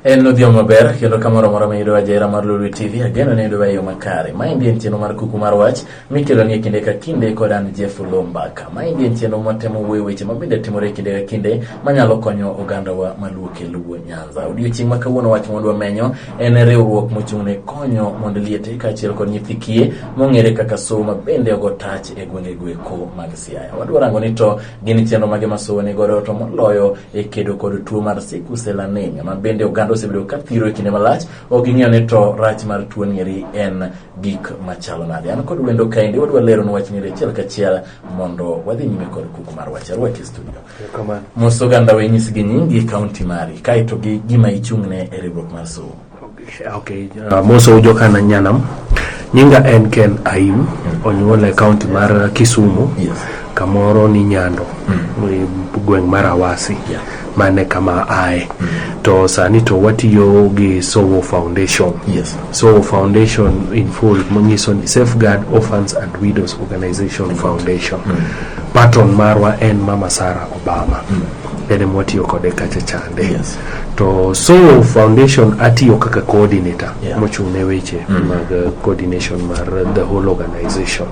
En odhiambo maber kendo kamoro amora miyudowa jahera mar Lolwe TV ageno ni iyudowa e yo makare. Maendi en chenro mar kuku mar wach mikeloni e kinde ka kinde kod an Jeff Lombaka. Maendi en chenro mwatemo wuoyo weche mabende timore e kinde ka kinde manyalo konyo ogandawa maluok e Luo Nyanza. Odiochieng' ma kawuono wach mwadwa menyo en riwruok mochung' ne konyo mond liete kaachiel kod nyithi kiye mong'ere kaka SOWO ma bende ogo tach e gwenge goeko mag Siaya. Wadwa rango ni to gin chenro mage ma SOWO ni godo to moloyo e kedo kod tuo mar sickle cell anemia ma bende oganda osebedo ka thiro e kinde malach ok ging'eyo ni to rach mar tuo nieri en gik machalo nade. An kod wendo kaendi wadwa leronu wach nieri achiel kachiel mondo wadhi nyime kod kuku mar wach. Arwaki e studio. Erokamano. Mos oganda we nyisgi nyingi, kaunti mari, kaeto gi gima ichung'ne e riwruok mar SOWO. Okay, mosou jokana nyanam. Nyinga en Ken Aim, onyuol e kaunti mar Kisumu, kamoro ni Nyando, e gweng' mar Awasi. Mane kama ae. To sani to watiyo gi Sowo Foundation. Sowo Foundation in full manyiso ni Safeguard Orphans and Widows Organization Foundation. Patron marwa en Mama Sarah Obama. En ema watiyo kode kacha chande. To Sowo Foundation atiyo kaka coordinator mochung' ne weche mag coordination mar the whole organization.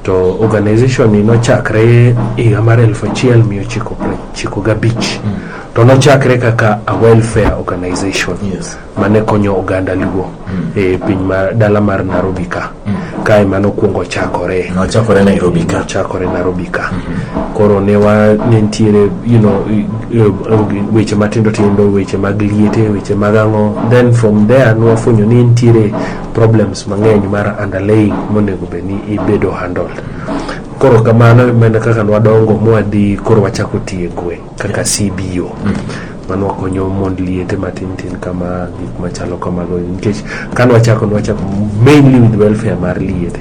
To organization ni nochakre higa mar 1995 to nochakre kaka a welfare organization mane konyo oganda Luo e piny mar dala mar Nairobi ka. Kae manokwongo chakore. Nochakore Nairobi ka. Nochakore Nairobi ka. Koro ne wa ne nitiere weche matindo tindo, weche mag liete, weche mag ang'o. Then from there nwafwenyo ni nitiere problems mang'eny mar underlying monego bed ni ibedo handled. Koro kamano mana kaka nwadongo mwadhi koro wachako tiyo e gweng' kaka CBO. Mano wakonyo mond liete matin tin kama gik machalo kamago nikech kanwachako nwachako mainly with welfare mar liete.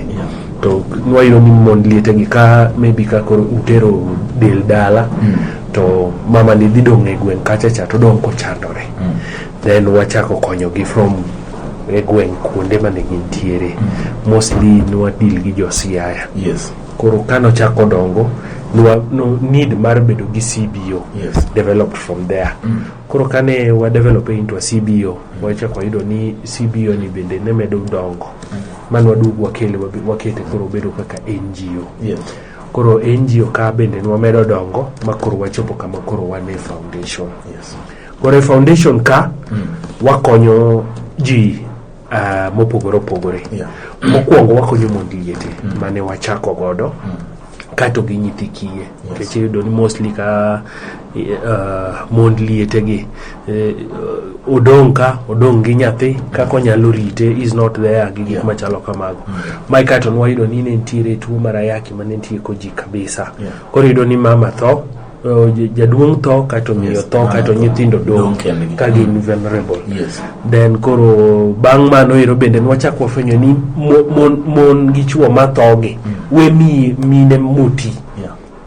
To nwayudo ni mond liete gi ka maybe ka koro utero del dala to mama ni dhi dong' e gweng' kacha cha to odong' kochandore. Then wachako konyogi from e gweng' kuonde mane gintiere. Mostly nwa deal gi jo Siaya. Koro kanochako dongo nwa, no need mar bedo gi CBO developed from there. Koro kane wa develop into a CBO, wachako wayudo ni CBO ni bende ne medo dongo. Mane waduogo wakele wakete koro obedo kaka NGO. Koro NGO ka bende nwamedo dongo ma koro wachopo kama koro wan e foundation. Koro e foundation ka wakonyo ji mopogore opogore. Mokwongo wakonyo mond liete mane wachako godo kato gi nyithi kiye nikech iyudo ni mostly ka mond liete gi odong' ka odong' gi nyathi kaka onyalo rite is not there gi gik machalo kamago. Mae kaeto nwayudo ni ne nitiere tuo mar ayaki mane tieko ji kabisa. Koro iyudo ni mama tho, jaduong' tho kaeto miyo tho kaeto nyithindo dong' Dong' kendgi. ka gin vulnerable. Then koro bang' mano ero bende nwachako wafwenyo ni mon gi chuo mathogi we mi mine moti.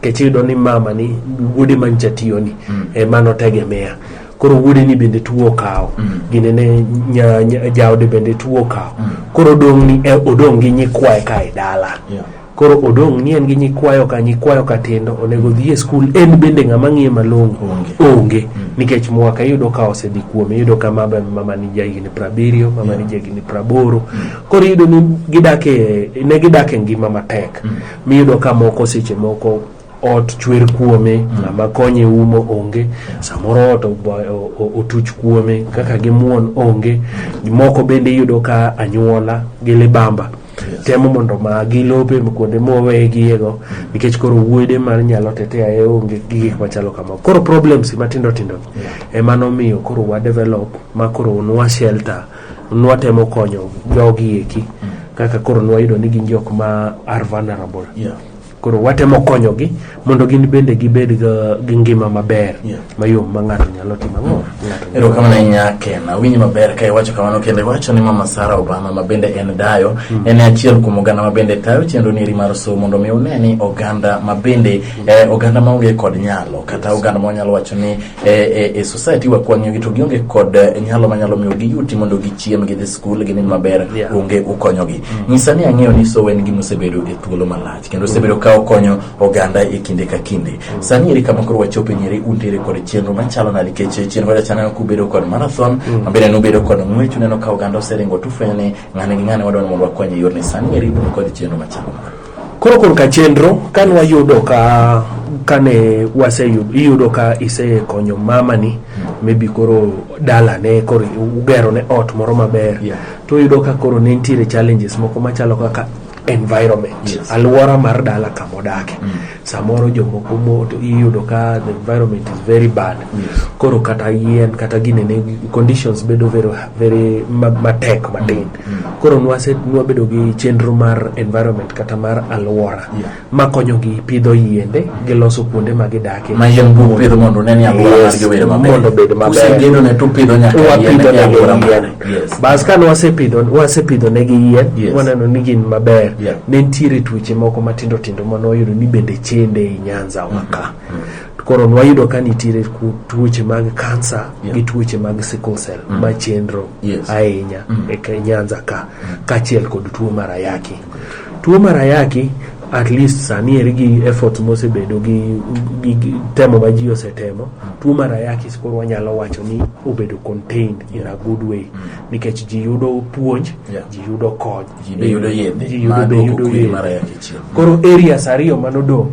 Nikech iyudo ni mama ni wuode mancha tiyo ni ema notegemea. Koro wuode ni bende tuo okawo. Gine ne jaode bende tuo okawo. Koro odong' ni odong' gi nyikwaye ka e dala. Koro odong' ni en gi nyikwayo ka nyikwayo ka tindo onego odhi e skul en bende ng'ama ng'iye malong'o onge. Nikech mwaka iyudo ka osedhi kuome iyudo ka mama ni jahigni 70 mama ni jahigni 80. Koro iyudo ni gidak e, ne gidak e ngima matek. Miyudo ka moko seche moko ot chwer kuome, ng'ama konye umo onge, samoro ot otuch kuome kaka gimuon onge. Moko bende iyudo ka anyuola gi libamba temo mondo magi lope kuonde mowegiego nikech koro wuode mar nyalo tetea e onge gi gik machalo kamago. Koro problems matindo tindo ema nomiyo koro wa develop ma koro nwa shelter nwatemo konyo jogi eki kaka koro nwayudo ni gin jok ma are vulnerable. Koro watemo konyogi mondo gin bende gibed gi ngima maber mayom ma ng'ato nyalo timo ang'o? Ng'ato nyalo Erokamano ahinya Ken, awinji maber ka iwacho kamano kendo iwacho ni Mama Sarah Obama ma bende en dayo en achiel kuom oganda ma bende tayo chenro neri mar somo mondo mi une ni oganda ma bende oganda maonge kod nyalo kata oganda ma wanyalo wacho ni e society wa kwang'iyogi to gionge kod nyalo manyalo miyo giyuti mondo gichiem gidhi skul ginind maber onge ukonyogi. Nyisa ni ang'eyo ni somo en gima osebedo e thuolo malach kendo osebedo ka ka okonyo oganda e kinde ka kinde. Sani eri kama koro wachope nyeri untiere kod chenro machalo nade nikech chien kocha cha aneno kubedo kod marathon mabende nubedo kod ng'wech uneno ka oganda oseringo tufwenyo ni ng'ane gi ng'ane wadwaro ni mondo wakony e yorni. Sani eri un kod chenro machalo nade? Koro korka chenro kane wayudo ka kane waseyudo iyudo ka isekonyo mamani maybe koro dalane koro ugero ne ot moro maber to iyudo ka koro ne nitiere challenges moko machalo kaka environment alwora mar dala kamodake samoro jomoko mo to iyudo ka the environment is very bad koro kata yien kata ginene conditions bedo very, very matek matin koro nwabedo gi chenro mar environment kata mar alwora makonyogi pidho yiende gi loso kuonde ma gidake Ma yien bu pidho mondo ne ni alwora margi obed maber. Mondo obed maber. Usegedo ne tupidho nyaka yien wapidho e negi alwora yien. mare. Yes. Bas ka wasepidho negi yien, waneno ni gin maber. Ne nitiere tuoche moko matindo tindo mane wayudo ni bende chende ei Nyanza wa ka. Koro nwayudo ka nitiere tuoche mag kansa gi tuoche mag sickle cell ma chenro ahinya e Nyanza ka, kaachiel kod tuo mar ayaki. Tuo mar ayaki at least sani eri gi efforts mosebedo gi temo ma ji osetemo, tuo mar ayaki koro wanyalo wacho ni obedo contained in a good way nikech ji yudo puonj, ji yudo kony, Ji be yudo yedhe ji yudo ma be duoko yudo kwiri yedhe. mar ayaki chien. Koro areas ariyo manodong'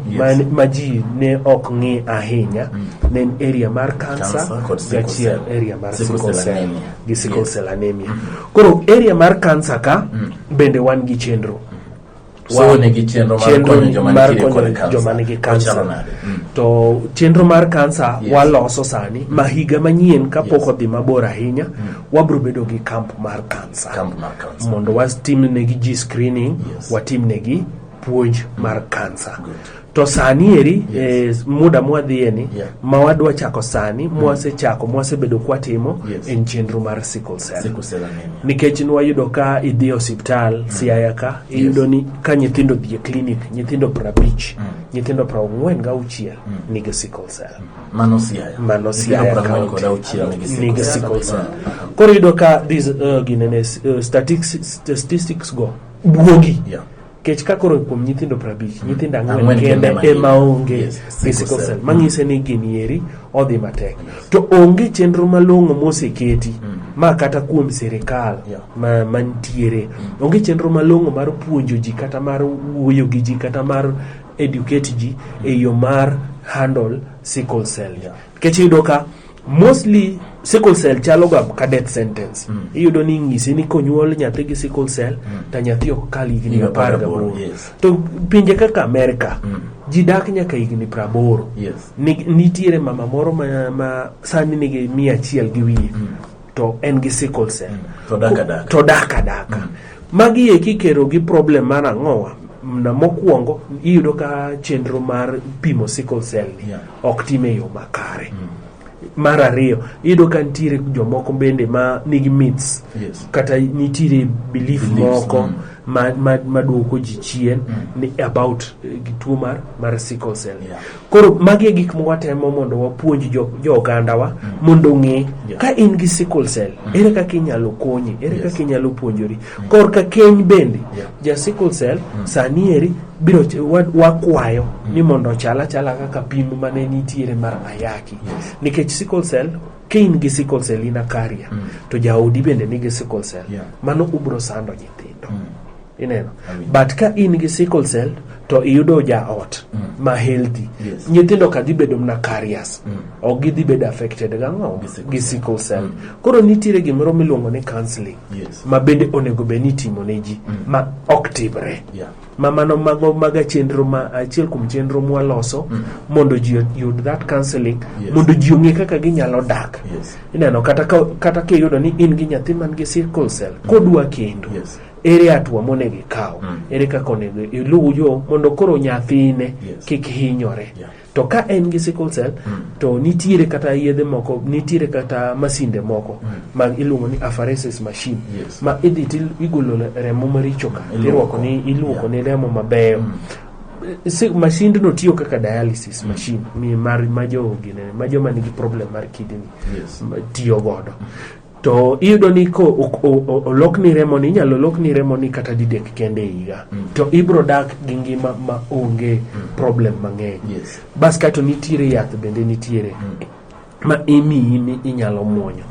ma ji ne ok ng'i ahinya ne en area mar cancer Cancer kod sickle gachiel cell. area mar Sickle sickle cell cell anemia. gi sickle cell anemia. Koro area mar cancer ka bende wan gi chenro. So nigi chenro mar Chenro konyo joma mar nitiere kod konyo cancer. joma nigi Ochalo cancer. nade? To chenro mar cancer waloso sani ma higa manyien kapok odhi mabor ahinya wabro bedo gi camp mar cancer. Camp mar cancer. Mondo watimnegi ji screening, watimnegi puonj mar cancer. To sani eri muda mwadhiye ni ma wadwa chako sani mwasechako mwasebedo kwatimo en chenro mar sickle cell. Sickle cell anemia. Nikech nwayudo ka idhi e osiptal Siaya ka iyudo ni ka nyithindo odhi e klinik nyithindo 50 nyithindo 46 nigi sickle cell. Mano Siaya. Mano Nyithindo Siaya 40 kod County auchiel nigi sickle nigi cell. sickle cell. Koro iyudo ka these ginene statistics go buogi. Kech ka koro kuom nyithindo 50, nyithindo ang'wen Ang'wen kende kende ema ema nigi. onge Yes, gi sickle sickle cell. cell. Manyise ni gini eri odhi matek. To onge chenro malong'o moseketi ma kata kuom sirikal ma mantiere. Onge chenro malong'o mar puonjo ji kata mar wuoyo gi ji kata mar educate ji e yo mar handle sickle cell. Nikech iyudo ka mostly sickle cell chalo ga ka death sentence. Iyudo ni ng'isi ni konyuol nyathi gi sickle cell to nyathi ok kal higni Higni apar 18, gaboro. To pinje kaka Amerika ji dak nyaka higni 80. Nitiere mama moro ma sani nigi 100 gi wiye to en gi sickle cell. To dak adaka. To dak adaka. Magi eki ikero gi problem mar ang'owa? Na mokwongo iyudo ka chenro mar pimo sickle cell ni ok tim e yo makare. Mar ariyo, iyudo ka nitiere jomoko bende ma nigi myths kata nitiere belief Beliefs, moko ma duoko ji chien ni about tuo mar sickle cell. Koro magi e gik ma watemo mondo wapuonj jo ogandawa mondo ong'e ka in gi sickle cell, ere kaka inyalo konyi, ere kaka inyalo puonjori. Korka keny bende, ja sickle cell sani eri biro wakwayo ni mondo ochal achala kaka pim mane nitiere mar ayaki. Nikech sickle cell, ka in gi sickle cell in a carrier, to jaodi bende nigi sickle cell, mano ubro sando nyithindo. Ineno? But ka in gi sickle cell to iyudo jaot ma healthy, nyithindo ka dhi bedo mana carriers, ok gidhi bedo affected gang'o? Gi sickle cell. Koro nitiere gimoro miluongo ni counseling ma bende onego bed ni itimo ne ji ma ok timre. Ma mano mago maga chenro ma achiel kuom chenro mwaloso mondo ji oyud that counseling, mondo ji ong'e kaka ginyalo dak. Ineno kata kiyudo ni in gi nyathi man gi sickle cell kodwa kendo, ere hatua monego ikaw, ere kaka onego iluw yo mondo koro nyathine kik hinyore. To ka en gi sickle cell to nitiere kata yedhe moko, nitiere kata masinde moko mag iluongo ni apheresis machine ma idhi to igolo remo maricho ka Iluoko. iluoko ni remo mabeyo. Masindno tiyo kaka dialysis machine mi mar ma jo ginene, ma joma nigi problem mar kidney tiyo godo. To iyudo ni ko olokni remoni, inyalo lokni remoni kata didek kende e higa, to ibro dak gi ngima ma onge problem mang'eny. Bas kato nitiere yath bende nitiere ma imiyi ni inyalo muonyo.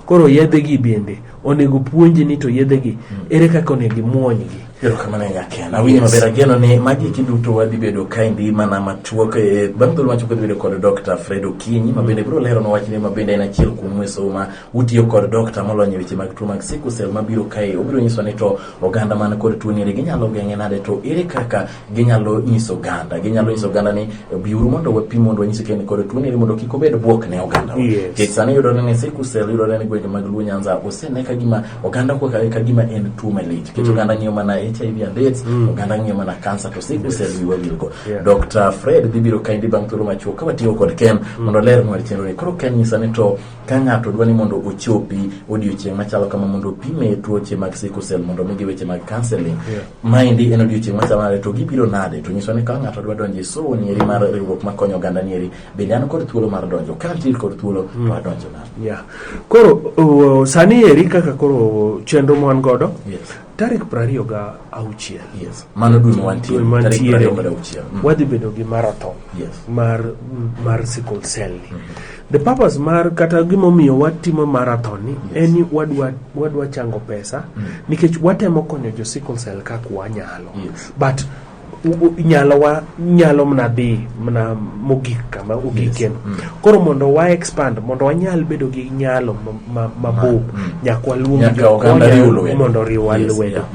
Koro yedhe gi bende onego puonji ni to yedhe gi ere kaka onego imuonygi. Erokamano ahinya Ken. Awinjo maber, ageno ni magi eki duto wadhi bedo kaendi mana machuok bang' thuolo machuok wadhi bedo kod Dr. Fred Okinyi ma bende biro leronwa wachni ma bende en achiel kuom weso ma utiyo kod dokta molony e weche mag tuo mag sickle cell mabiro kae. Obiro nyiso ni to oganda man kod tuo ni ere ginyalo geng'e nade, to ere kaka ginyalo nyiso oganda, ginyalo nyiso oganda ni biuru mondo wapim mondo wanyis Ken kod tuo ni ere mondo kik obed bwok ne oganda. Nikech sani yudore ni sickle cell yudore ni gwenge mag Luo Nyanza osene ka gima oganda kwa ka gima en tuo malich. Nikech oganda ng'iyo mana HIV and AIDS, oganda ng'iyo mana kansa, to sickle cell wiwa wilgo. Dr. Fred dhi biro kaendi bang' thuolo machuok ka watiyo kod Ken mondo olernwa chenro ni. Koro Ken nyisa ni to ka ng'ato dwa ni mondo ochopi odiochieng' machalo kama mondo opime tuoche mag sickle cell mondo omigi weche mag counseling, maendi en odiochieng' machalo nade to gibiro nade, to nyiswa ni ka ng'ato dwa donjo e sowo nieri mar riwruok makonyo oganda nieri, bende an kod thuolo mar donjo? Ka antiere kod thuolo to adonjo nade? Yeah. Koro sani eri kaka koro chenro ma wan godo, tarik 26. Yes. Mano dwe ma wantiere. Dwe Tarik mantiere. 26. Wadhi bedo gi marathon mar sickle cell ni. The purpose mar kata gimomiyo watimo marathon ni en ni wadwa chango pesa nikech watemo konyo jo sickle cell kaka wanyalo. But nyalo wa nyalo mana dhi mana mogik kama ogikeno. Koro mondo wa expand, mondo wanyal bedo gi nyalo mabup, nyaka waluong Nyaka oganda jokonya riw lwedo. mondo riwwa lwedo.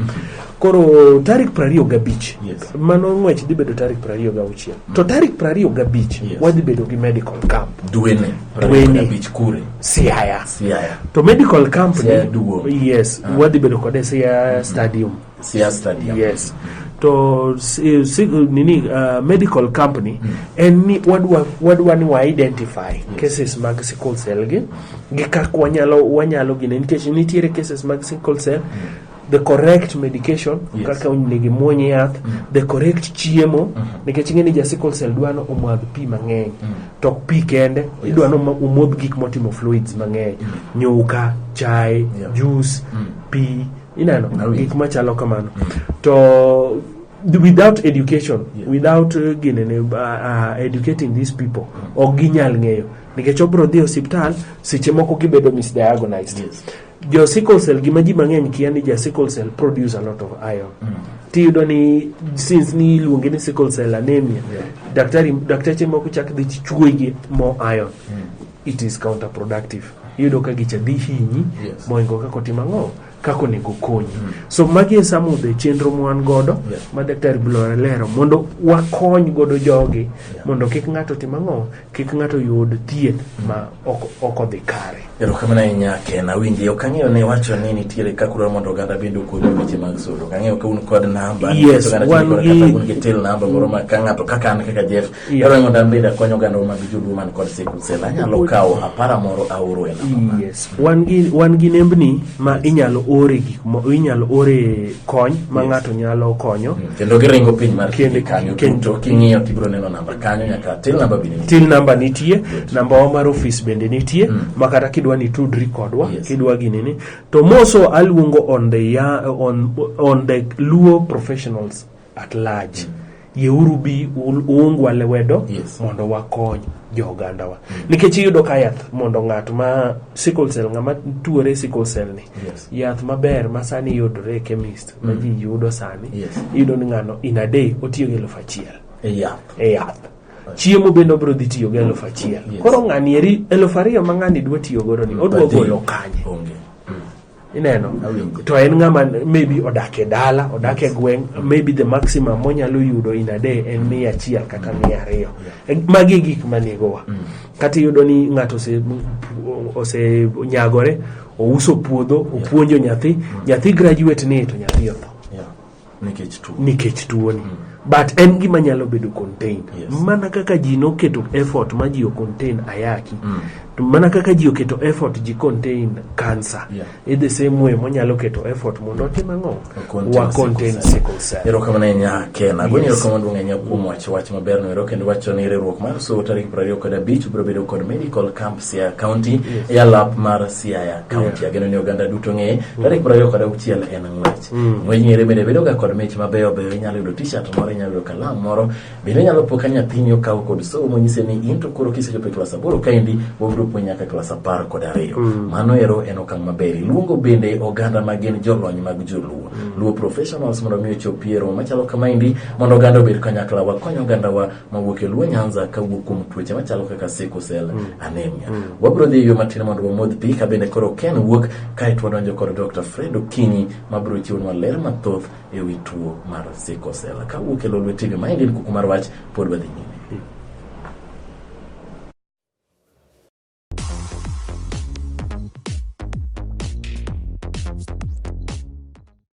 Koro tarik 25, mano ng'wech dhi bedo tarik 26, to tarik 25 wadhi bedo gi medical camp. Dwene. Dweni. 25 kure? Siaya. Siaya. To medical camp Siaya ni duong'. Yes, wadhi bedo kode Siaya Stadium. Siaya Stadium. Yes. To nini, medical company en ni wadwa ni wa identify cases mag sickle cell gi kaka wanyalo gine, nikech nitiere cases mag sickle cell, the correct medication, kaka onego imuony yath, the correct chiemo, nikech ing'e ni ja sickle cell dwa ni omadh pi mang'eny, to ok pi kende, idwa ni omodh gik motimo fluids mang'eny, nyuka, chai, juice, pi, ineno gik machalo kamano. To without education, without ginene, educating these people, ok ginyal ng'eyo, nikech obro dhi e osiptal, seche moko gibedo misdiagnosed. Jo sickle cell, gima ji mang'eny kia ni ja sickle cell produce a lot of iron. Tiyudo ni since ni iluonge ni sickle cell anemia, dakteche moko chak dhi chuoyi gi more iron. It is counterproductive. Iyudo ka gicha dhi hinyi moingo kaka otimo ang'o, kaka onego konyi. So magi e some of the chenro ma wan godo ma daktari biro lero mondo wakony godo jogi, mondo kik ng'ato tim ang'o, kik ng'ato yud thieth ma ok odhi kare. Erokamano ahinya Ken, awinji. Ok ang'eyo ne wacho ni nitiere kaka udwaro mondo oganda bende okonyu e weche mag sodo. Ok ang'eyo ka un kod namba, Yes, nikech oganda wan tiyo kod kata un gi till number moro ma ka ng'ato kaka an kaka Jeff, dwaro ni mondo an bende akony oganda mag joluo man kod sickle cell. Anyalo kawo apara moro aoro e namba. Yes, wan gi nembni ma inyalo ore gik mo, inyalo ore kony ma ng'ato nyalo konyo. Kendo giringo piny mar TV kanyo duto, king'iyo tibiro neno namba kanyo, nyaka till number bende nitie. Till number nitie, namba wa mar office bende nitie, ma kata kidwa ni tudri kodwa, kidwa ginini. To moso aluongo on the Luo professionals at large. Yeuru bi uungwa lwedo mondo wakony jo ogandawa. Nikech iyudo ka yath mondo ng'at ma sickle cell, ng'ama tuore sickle cell ni, yath maber ma sani yudore e chemist ma ji yudo sani, iyudo ni ng'ano in a day otiyo gi 1000 E yath. E yath. Chiemo bende obiro dhi tiyo gi 1000. Koro ng'ani eri 2000 ma ng'ani dwa tiyo godo ni odwa Per day. golo kanye? Onge. Ineno? Awinjo. To en ng'ama maybe odak e dala, odak e gweng', maybe the maximum monyalo yudo in a day en 100 kata 200. Magi e gik manegowa. Kata iyudo ni ng'ato ose nyagore, ouso puodho, opuonjo nyathi, nyathi graduate ni to nyathi otho. Nikech tuo. Nikech tuoni. But en gima nyalo bedo contained. Mana kaka ji noketo effort ma ji o contain ayaki. To mana kaka ji oketo effort ji contain cancer, in the same way monyalo keto effort mondo otim ang'o? Wa Wa contain sickle cell. Erokamano ahinya Ken. Agoni erokamano maduong' ahinya kuom wacho wach maber no ero kendo wacho ni riwruok mar somo tarik 25 biro bedo kod medical camp Siaya County e alap mar Siaya County. Ageno ni oganda duto ng'e tarik 26 en ng'wech. Ng'wej ng'ere bende bedo ga kod mich mabeyo beyo, inyalo yudo t-shirt moro, inyalo yudo kalam moro, bende inyalo po ka nyathini okaw kod somo monyise ni in to koro kisechopo e klas 8 kaendi wabiro puonji nyaka klas 12. Mano ero en okang' maber. Iluongo bende oganda ma gin jolony mag joluo, Luo professionals, mondo mi ochopi e romo machalo kamaendi mondo oganda obed kanyakla, wakony ogandawa mawuok e Luo Nyanza kawuok kuom tuoche machalo kaka sickle cell anemia. Wabiro dhi e yo matin mondo wamodh pi ka bende koro Ken wuok kaeto wadonjo kod Dr. Fred Okinyi mabiro chiwonwa ler mathoth e wi tuo mar sickle cell. Kawuok e Lolwe TV, maendi en kuku mar wach, pod wadhi nyime.